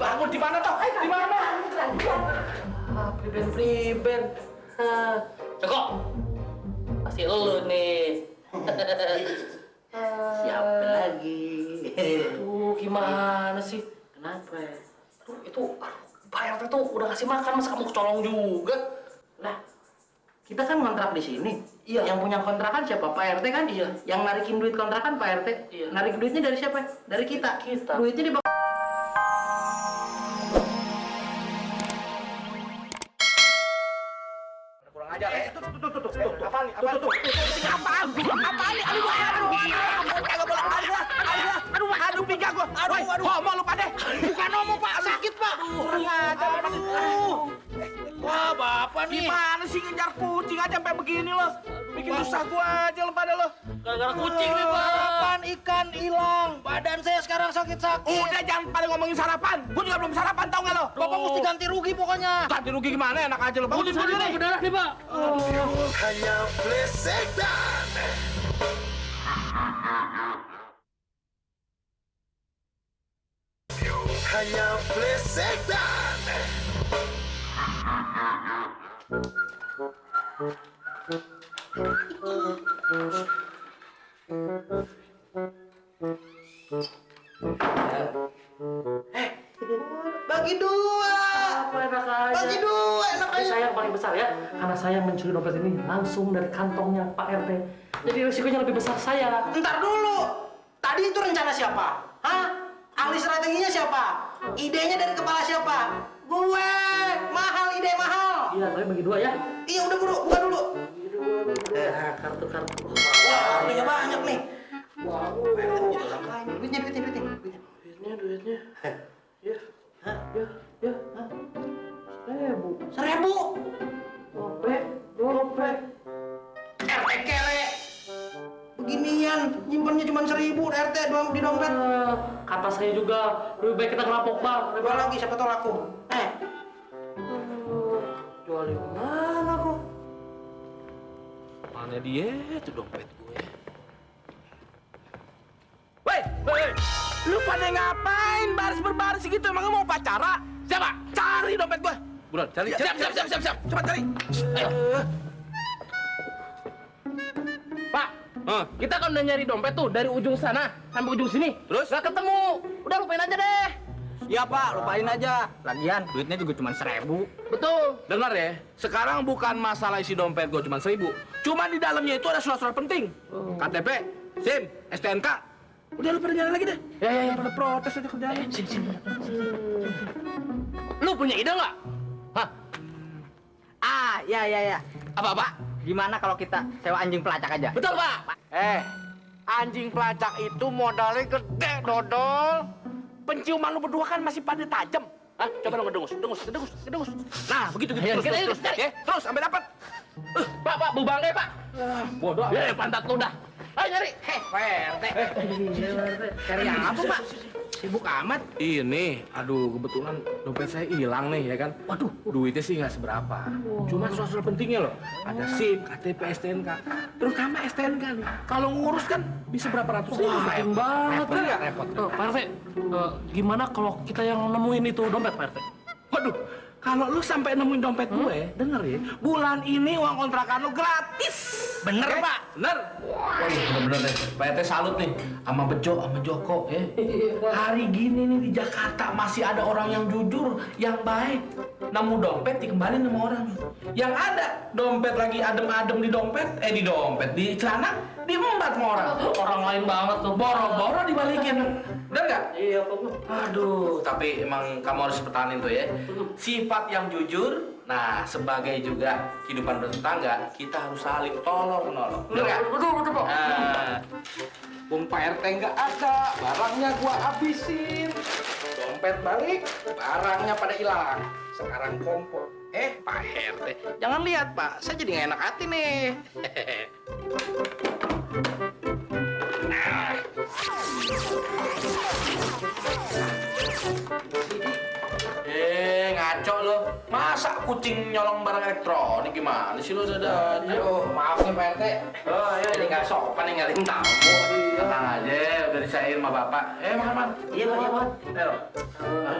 bangun di mana toh? Di mana? Priben. Joko. Pasti lu nih. Siapa lagi? Gimana sih? Kenapa? Itu Pak RT tuh udah kasih makan, masa kamu kecolong juga? Lah, kita kan ngontrak di sini. Iya. Yang punya kontrakan siapa? Pak RT kan? Iya. Yang narikin duit kontrakan Pak RT. Iya. Narik duitnya dari siapa? Dari kita. Kita. Duitnya di Kurang ajar ya. Tuh. Apaan nih? Apaan tuh? Apaan nih? Aduh, pinggang gua. Aduh. Homo lu pada. Bukan homo, Pak. Sakit, Pak. Kurang ajar. Aduh. Wah, Bapak nih. Gimana sih ngejar kucing aja sampai begini lo? Bikin susah gua aja lo pada lo. Gara-gara kucing nih, Pak. sarapan ikan hilang. Badan saya sekarang sakit-sakit. Udah jangan pada ngomongin sarapan. Gua juga belum sarapan, tau nggak lo? Bapak mesti ganti rugi pokoknya. Ganti rugi gimana? Enak aja lo. Bangun dulu nih. Berdarah nih, Pak. Hanya plesetan. Hanya plesetan. Bagi dua. Apa enak aja? Bagi dua, enak Tapi aja. saya yang paling besar ya, karena saya mencuri dompet ini langsung dari kantongnya Pak RT. Jadi risikonya lebih besar saya. Ntar dulu. Tadi itu rencana siapa? Hah? Ahli strateginya siapa? Idenya dari kepala siapa? Gue. Mahal, ide mahal. Iya, tapi bagi dua ya. Iya udah buru, buka dulu. Kartu. Wah, punya banyak nih. Wow. Duitnya. Duitnya. Ya. Hah? Ya. 1.000. Dompet. RT kere. Beginian, nyimpannya cuma 1.000 RT doang di dompet. Kata saya juga, lebih baik kita ngerampok, Bang. Coba lagi, siapa tau laku. Jual di mana kok? Mana dia tuh dompet gue? Woi, lu pada ngapain baris berbaris gitu? Emang mau pacara? Siapa? Cari dompet gue. Buruan, cari. Siap. Cepat cari. Ayo. Pak, kita kan udah nyari dompet tuh dari ujung sana sampai ujung sini. Terus? Nggak ketemu. Udah lupain aja deh. Iya Pak, lupain aja. Lagian duitnya juga cuma 1.000. Betul. Dengar ya, sekarang bukan masalah isi dompet gue cuma 1.000. Cuma di dalamnya itu ada surat-surat penting. KTP, SIM, STNK. Udah lu pada jalan lagi deh. Ya. Pada protes aja kerjanya. Sini. Lu punya ide nggak? Hah? Ya. Apa? Gimana kalau kita sewa anjing pelacak aja? Betul, Pak. Anjing pelacak itu modalnya gede, dodol. Penciuman lu berdua kan masih pada tajam. Hah? Coba dong ngedengus. Nah, begitu. Terus. Terus sampai dapat. Pak, bubang deh, Pak. Bodoh. Ya, pantat lu dah. Ayo nyari. PRT. Cari apa Pak? Sibuk amat. Ini, kebetulan dompet saya hilang nih, ya kan? Waduh, duitnya sih nggak seberapa. Cuma surat-surat pentingnya loh. Ada SIM, KTP, STNK. Terutama STNK nih. Kalau ngurus kan bisa berapa ratus ribu. Penting banget. Repot nggak? Repot. Pak RT, gimana kalau kita yang nemuin itu dompet, Pak RT? Waduh, kalau lu sampai nemuin dompet gue, denger ya, bulan ini uang kontrakan lu gratis. Bener, Pak. Bener. Wah, bener deh. Pak RT salut nih sama Bejo, sama Joko ya. Hari gini nih di Jakarta masih ada orang yang jujur, yang baik. Nemu dompet dikembalin sama orang nih. Yang ada dompet lagi adem-adem di celana diembat sama orang. Orang lain banget tuh. Boro-boro dibalikin. Bener nggak? Iya, Pak. Aduh, tapi emang kamu harus pertahanin tuh ya. Sifat yang jujur, nah sebagai juga kehidupan bertetangga, kita harus saling tolong-menolong. Bener nggak? Betul, Pak. Nah, Pak RT nggak ada, barangnya gua habisin. Dompet balik, barangnya pada hilang. Sekarang kompor. Pak RT, jangan lihat Pak, saya jadi nggak enak hati nih. Nah. Ngaco lo. Masa kucing nyolong barang elektronik gimana sih lo sadar? Aduh, maaf nih Pak RT. Oh iya, jadi nggak sopan nih ngeliatin tamu. Tenang aja, udah disairin sama bapak. Makan. Iya, Pak, iya, Pak. Ayo.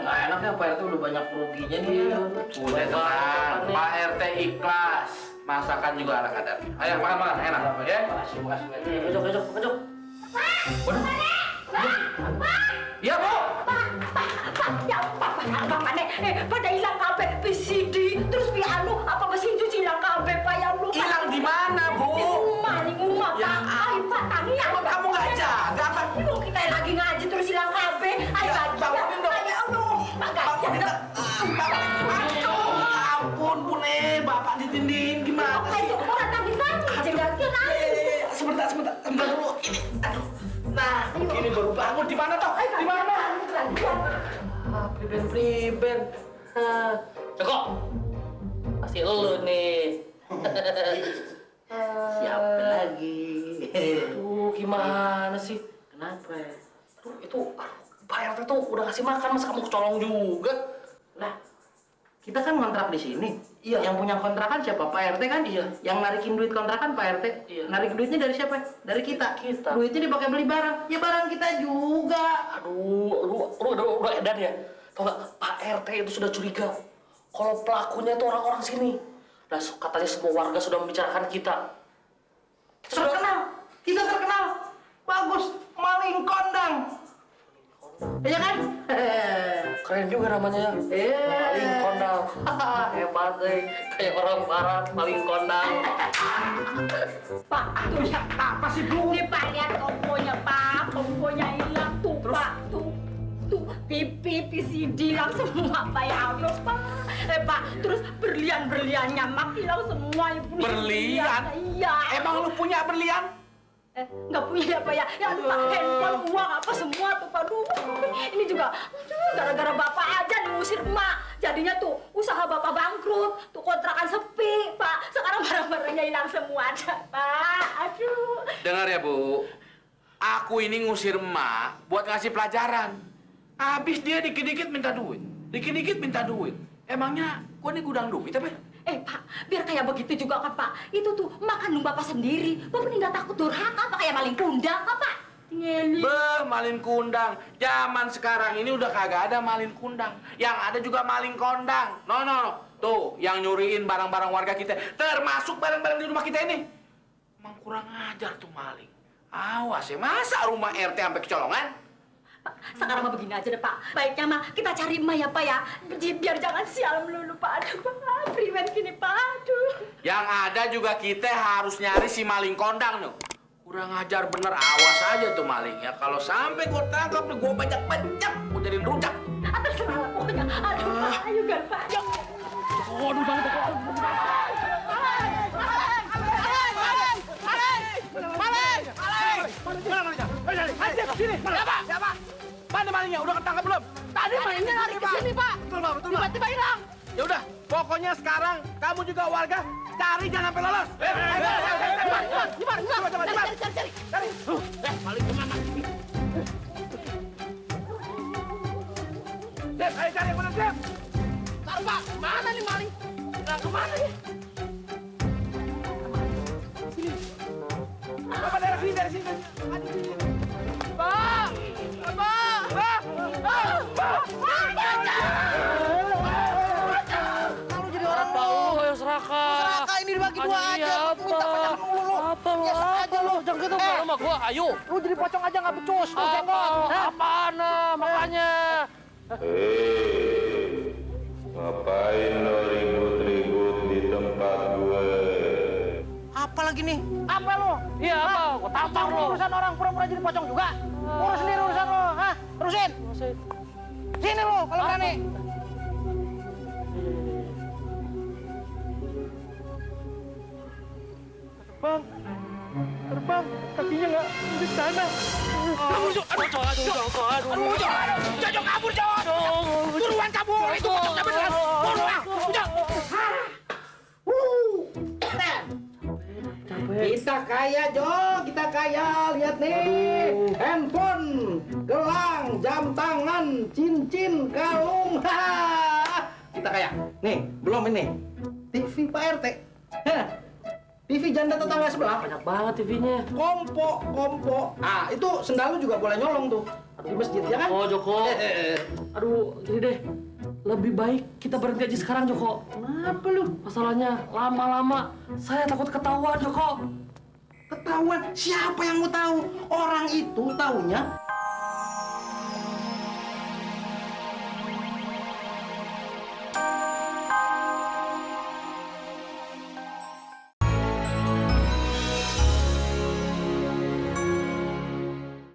Nggak enaknya Pak RT udah banyak ruginya nih. Udah tenang, Pak RT ikhlas. Masakan juga ala kadar. Ayo makan, enak ya. Makasih. Kejok. Waduh. Iya, Bu. Ya apa mana? Pada hilang kabeh PCD, terus piano apa mesin cuci hilang kabeh Pak ya lu. Hilang di mana, Bu? Maling rumah Ya, Pak. Ay Pak tadi Emang kamu nggak jaga, Pak? Lu kita lagi ngaji terus hilang kabeh. Ay Ya, lagi. bangunin dong. Ay aduh. Pak Bangunin gajah. Ampun, Bu, Bapak ditindihin gimana Oke, sih? orang tadi kan jenggakin aja. Sebentar dulu. Ini, aduh. Nah, begini baru bangun. Di mana, toh? Di mana? Priben. Joko. Pasti lu nih. Siapa lagi? Gimana sih? Kenapa? Itu Pak RT tuh udah ngasih makan, masa kamu kecolong juga? Lah, kita kan kontrak di sini. Iya. Yang punya kontrakan siapa? Pak RT kan? Iya. Yang narikin duit kontrakan Pak RT. Iya. Narik duitnya dari siapa? Dari kita. Kita. Duitnya dipakai beli barang. Ya barang kita juga. Aduh, lu udah edan ya? Tau gak, Pak RT itu sudah curiga kalau pelakunya itu orang-orang sini. Dan katanya semua warga sudah membicarakan kita. Terkenal. Kita terkenal. Bagus. Maling kondang. Iya kan? Keren juga namanya ya. Maling kondang. Hebat deh. Kayak orang barat, maling kondang. Pak, aduh ya. Apa sih, Bu? Nih Pak lihat komponya Pak, komponya hilang tuh Pak, tuh TV, PCD hilang semua Pak ya Allah Pak. Pak, terus berlian-berliannya Mak hilang semua Ibu. Berlian? Iya. Emang lu punya berlian? Nggak punya ya Pak ya? Ya Pak, handphone, uang apa semua tuh Pak. Duh, ini juga gara-gara Bapak aja diusir Emak. Jadinya tuh usaha Bapak bangkrut, tuh kontrakan sepi Pak. Sekarang barang-barangnya hilang semua aja Pak. Aduh. Dengar ya, Bu. Aku ini ngusir emak buat ngasih pelajaran. Habis dia dikit-dikit minta duit. Emangnya gua ini gudang duit apa? Pak, biar kayak begitu juga kan Pak. Itu tuh makan Bapak sendiri. Bapak ini nggak takut durhaka apa kayak maling kundang kan Pak? Ngeli. Malin kundang. Zaman sekarang ini udah kagak ada malin kundang. Yang ada juga maling kondang. No. Tuh, yang nyuriin barang-barang warga kita. Termasuk barang-barang di rumah kita ini. Emang kurang ajar tuh maling. Awas ya, masa rumah RT sampai kecolongan? Pak, sekarang mah begini aja deh Pak. Baiknya mah kita cari emak ya Pak ya. Biar jangan sial melulu Pak. Aduh Pak, priwen gini Pak. Aduh. Yang ada juga kita harus nyari si maling kondang tuh. Kurang ajar bener, awas aja tuh malingnya. Kalau sampai gua tangkap nih, gua bajak-bajak, gua jadiin rujak. Atas salah pokoknya. Aduh Pak, ayo kan Pak. Waduh, jangan. Siapa? Mana malingnya? Udah ketangkap belum? Tadi mainnya lari ke sini Pak. Betul. Tiba-tiba hilang. Ya udah, pokoknya sekarang kamu juga warga cari jangan sampai lolos. Cari. Maling kemana? Dep, ayo cari yang benar, Dep. Taruh Pak, mana nih maling? Hilang kemana nih? Bapak dari sini. Pak! Kalau jadi orang Tahu yang serakah. Serakah ini dibagi dua aja. Iya, Minta pajak mulu. Apa lu? Biasa aja lu. Jangan gitu sama gua. Ayo. Lu jadi pocong aja nggak becus. Lu Apa? jenggot. Hah? Apaan makanya? Ngapain lo ribut-ribut di tempat gue? Apa lagi nih? Apa lu? Iya, apa? Gua tampar lu. Urusan orang pura-pura jadi pocong juga. Urus sendiri urusan lu. Hah? Terusin. Sini lu kalau berani. Terbang, kakinya nggak di sana. Jojok kabur, Jok. Buruan kabur. Itu pocongnya beneran. Buruan. Jok. Kita kaya, Jo. Kita kaya. Lihat nih. Handphone, gelang, jam tangan, cincin, kalung. Kita kaya. Nih, belum ini. TV Pak RT. Hah. TV janda tetangga sebelah. Banyak banget TV-nya. Kompo. Ah, itu sendal lu juga boleh nyolong tuh. Di masjid, ya kan? Oh, Joko. Aduh, gini deh. Lebih baik kita berhenti aja sekarang, Joko. Kenapa lu? Masalahnya lama-lama saya takut ketahuan, Joko. Ketahuan? Siapa yang mau tahu? Orang itu taunya